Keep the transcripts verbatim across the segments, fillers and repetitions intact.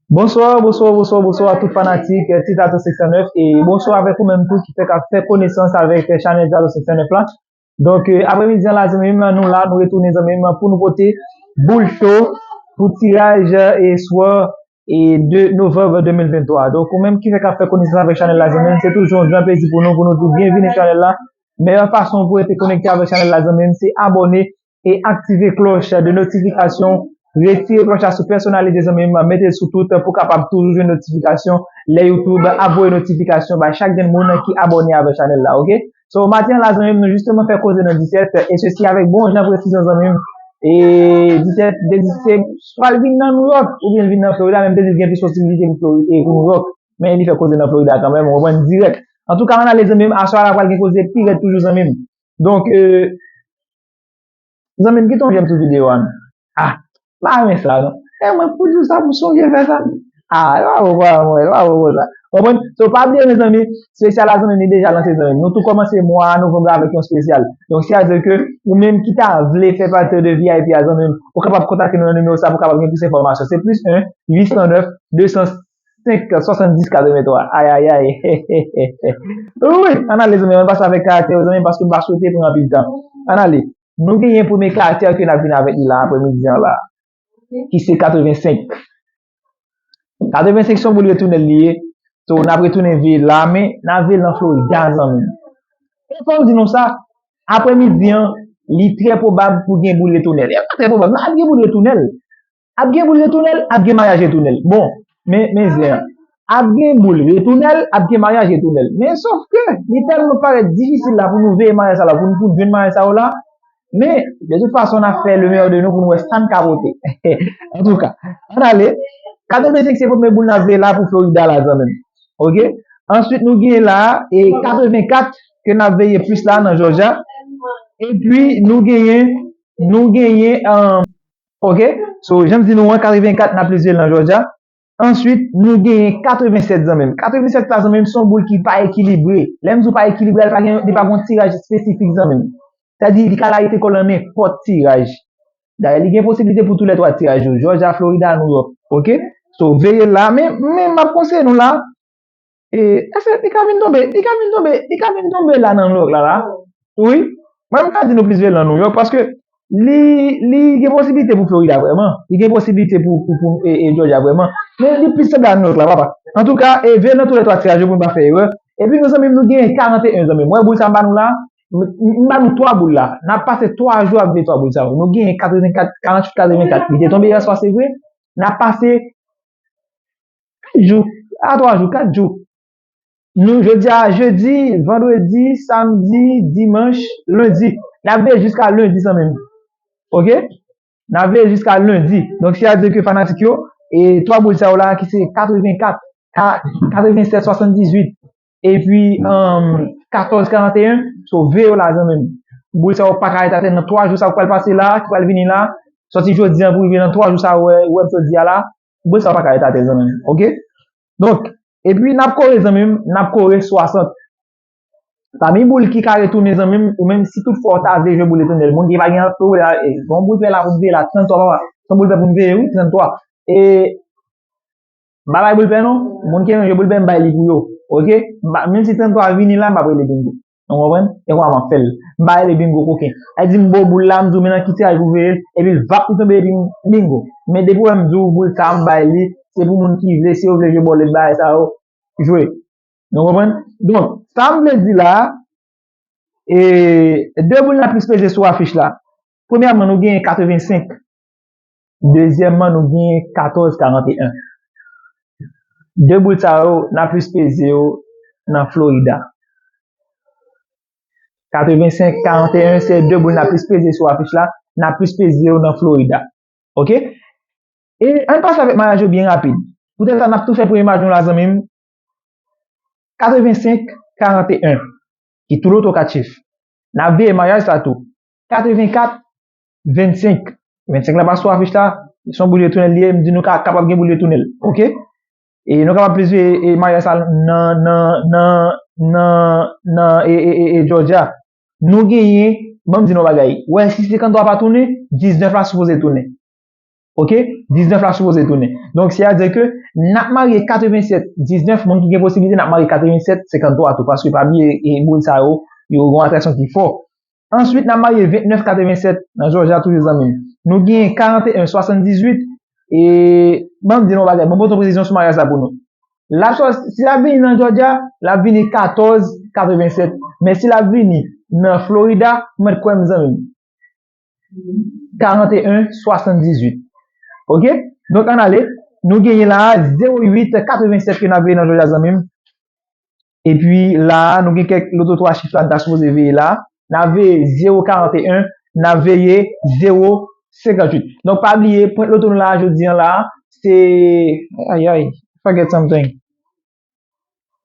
Bonswa, bonswa, bonswa, bonswa tout fanatik, eh, Ti Tato senk san nèf, e bonswa avèk ou menm tou ki fèk ap fè konesans avèk, eh, chanèl Tato senk san nèf la. Donk, eh, aprèmidi an la, zanmi m, nou la, nou retounen, zanmi m, pou nou pote boul cho pou tiraj, eh, swè, eh, de novanm de mil venntwa. Donk, ou menm ki fèk ap fè konesans avèk chanèl la, zanmi m, se toujou yon gran plezi pou nou, pou nou di w byenvini chanèl la. Meyè fason pou rete konekte avèk chanèl la, zanmi m, se abòne e aktive klòch de notifikasyon. Retire klòch la sou pèsonalize, zanmi m, mete l sou tout pou kapab toujou jwenn notifikasyon lè YouTube ap voye notifikasyon bay chak grenn moun ki abòne avèk chanèl la, oke? So, maten an la, zanmi m, nou jisteman fè koze nan disèt, e sesi avèk bon jan presizyon, zanmi m. E disèt, de disèt, swa l vin nan New York, oubyen l vin nan Florida, menm de disèt gen plis posibilite pou Florida, e pou New York, men li fè koze nan Florida kanmenm, ou konprann, dirèk. Antouka, ann ale, zanmi m, aswè a la pral gen koze pi rèd toujou, zanmi m. Donk, eh, zanmi m, kite yon j'aime sou videyo a, non. Ah, m pa renmen sa, non. E mwen, pou di w sa, pou sonje fè sa. Ah, e pa bon, pa bon, e pa bon konsa. Konprann? So, pa bliye, mezanmi, espesyal la, zanmi m, li deja lanse, zanmi m. Nou tou kòmanse mwa novanm la avèk yon espesyal. Donk, sètadi ke ou menm ki ta vle fè pati de V I P a, zanmi m, ou kapab kontakte nou nan nimewo sa pou kapab gen plis enfòmasyon. Se plis en, uit san nèf, de san senk, swasanndis, katrevenntwa. Ay, ay, ay. Wi, ann ale, zanmi m, ann pase avèk karaktè yo, zanmi m, paske m pa swete pran anpil tan. Ann ale. Nou genyen premye karaktè ke n ap vin avèk li la, aprèmidi an la, ki se katrevensenk. Katrevensenk se yon boul retounèl li ye. So, n ap retounen veye l la, men n ap veye l nan Florida, zanmi m. E fò m di nou sa, aprèmidi an, li trè pwobab pou gen boul retounèl. E pa trè pwobab, non, ap gen boul retounèl. Ap gen boul retounèl, ap gen maryaj retounèl. Bon, men, men zen an. Ap gen boul retounèl, ap gen maryaj retounèl. Men sòf ke li tèlman parèt difisil la pou nou veye maryaj sa la, pou nou, pou nou jwenn maryaj sa yo la. Men, de tout fason, n ap fè le meyè de nou pou nou wè sa n ka pote. Antouka, ann ale. Katrevensenk se premye boul n ap veye la pou Florida la, zanmi m. Oke? Answit, nou genyen la, e katrevenkat ke n ap veye plis la nan Georgia. Epi, nou genyen, nou genyen, um, oke? So, jan m di nou an, katrevenkat n ap plis veye l nan Georgia. Answit, nou genyen katrevensèt, zanmi m. Katrevensèt la, zanmi m, se yon boul ki pa ekilibre. Lè m di w pa ekilibre, li pa gen, li pa gen yon tiraj espesifik, zanmi m. Sètadi, li ka larete kò l nan nenpòt tiraj. Dayè, li gen posiblite pou toulètwa tiraj yo, Georgia, Florida, New York. Oke? So, veye l la, men, men m ap konseye nou la, e, èske li ka vin tonbe, li ka vin tonbe, li ka vin tonbe la nan New York la, la? Wi. Mwen, m ka di nou plis veye l nan New York, paske li, li gen posiblite pou Florida vrèman. Li gen posiblite pou, pou, pou, e, e, Georgia vrèman. Men li plis sanble a New York la, papa. Antouka, e, veye l nan toulètwa tiraj yo pou n pa fè erè. Epi nou, zanmi m, nou genyen karanteyen, zanmi m. Mwen, boul sa m ba nou la, m, m, m ba nou twa boul la. N ap pase twa jou ap veye twa boul sa yo. Nou genyen katrevenkat, karanntuit, katrevenkat. Li te tonbe yè swa, se vre. N ap pase kat jou, a twa jou, kat jou. Nou, jodi a, jedi, vandredi, samdi, dimanch, lendi. N ap veye jiska lendi, zanmi m. Oke? N ap veye jiska lendi. Donk, sètadi ke fanatik yo, e twa boul sa yo la, ki se katrevenkat, ka-, katrevensèt, swasanndizuit, epi, um, katòz, karanteyen, so, veye yo la, zanmi m. Boul sa yo pa ka ret atè nan twa jou sa yo k pral pase la, ki pral vini la, sòti jodi a pou rive nan twa jou sa yo, wè, wè m sot di a la, boul sa yo pa ka ret atè, zanmi m. Oke? Donk, epi n ap kore, zanmi m, n ap kore swasant. Pami boul ki ka retounen, zanmi m, ou menm si tout fwa w ta vle jwe boul retounèl, moun ki pa gen anpil la, e, bon boul pè la pou n veye la, tranntwa, papa. Se yon boul pè pou n veye, wi, tranntwa. E, m pa bay boul pè non, moun ki renmen jwe boul pè, m bay li pou yo. Oke? M pa, menm si tranntwa vini la, m pa rele bingo. Nou konprann? E kòman m ap fè l? M pa rele bingo koken. Sa di m ba w boul la, m di w men nan ki tiraj pou veye l, epi l vap li tonbe epi m bingo. Men depi w wè m di w boul sa a, m bay li, se pou moun ki vle, si yo vle jwe bòlèt bagay sa yo, jwe. Nou konprann? Donk, sa m vle di la, e, de boul n ap plis peze sou afich la. Premyèman, nou genyen katrevensenk. Dezyèmman, nou genyen katòz karanteyen. De boul sa yo, n ap plis peze yo nan Florida. Katrevensenk, karanteyen, se de boul n ap plis peze sou afich la, n ap plis peze yo nan Florida. Oke? E ann pase avèk maryaj yo byen rapid. Poutèt sa, n ap tou fè premye maryaj nou la, zanmi m. Katrevensenk, karanteyen, ki tou loto kat chif. N ap veye maryaj sa tou. Katrevenkat, vennsenk. Vennsenk la pa sou afich la, se yon boul retounèl li ye, m di nou ka, kapab gen boul retounèl. Oke? E nou kapab plis veye, e, maryaj sa nan, nan, nan, nan, nan, e, e, e, e, Georgia. Nou genyen, ban m di nou yon bagay. Wè, si senkanntwa pa tounen, diznèf la sipoze tounen. Ok? Diznèf la sipoze tounen. Donk, sètadi ke n ap marye katrevennsèt diznèf, moun ki gen posiblite, n ap marye katrevennsèt senkanntwa tou. Paske pa bliye, e, boul sa yo, yo gen yon atraksyon ki fò. Answit, n ap marye vennèf katrevennsèt nan Jòjya toujou, zanmi m. Nou gen karanteyen swasanndizuit, e, ban m di nou yon bagay, ban m pote yon presizyon sou maryaj la pou nou. L ap sò-, si l ap vini nan Jòjya, l ap vini katòz katrevennsèt. Men si l ap vini nan Florida, ou mèt kwè m, zanmi m, karanteyen swasanndizuit. Ok? Donk, ann ale. Nou genyen la a zewo uit katrevennsèt ke n ap veye nan Jòjya, zanmi m. Epi la a, nou gen kèk loto twa chif la n ta sipoze veye la. N ap veye zewo karanteyen, n ap veye zewo senkantuit. Donk, pa bliye, pwent loto nou la a, jodi a la a, se, ayayay, forget something.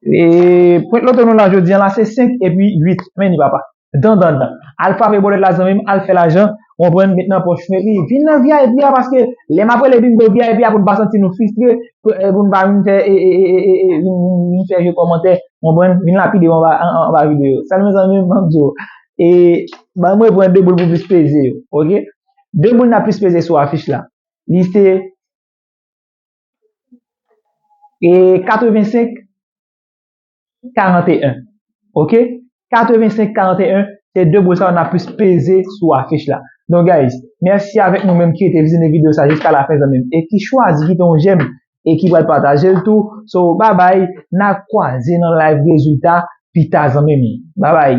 E, pwent loto nou la jodi a la, se senk epi uit. Men ni papa. Dan, dan, dan. Al frape bòlèt la, zanmi m, al fè lajan, ou konprann, met nan pòch nou, epi vin nan V I P a, paske lè m ap rele bingo V I P a, pou n pa santi nou fristre, pou, e, pou n pa vin fè, e, e, e, e, e, vin, vin, vin fè vye kòmantè, ou konprann, vin lapide anba, an, an, anba videyo. Sèlman, zanmi m, ban m di w, e, ban mwen pran de boul pou plis peze yo, ok? De boul n ap plis peze sou afich la. Li se, e, katrevensenk karanteyen. Ok? Katrevensenk karanteyen, se de boul sa yo n ap plis peze sou afich la. Donk, guys, mèsi avèk nou menm ki rete vizyonnen videyo sa jiska lafen, zanmi m. E ki chwazi kite yon jèm e ki pral pataje l tou. So, babay, n ap kwaze nan live rezilta pita, zanmi m. Babay.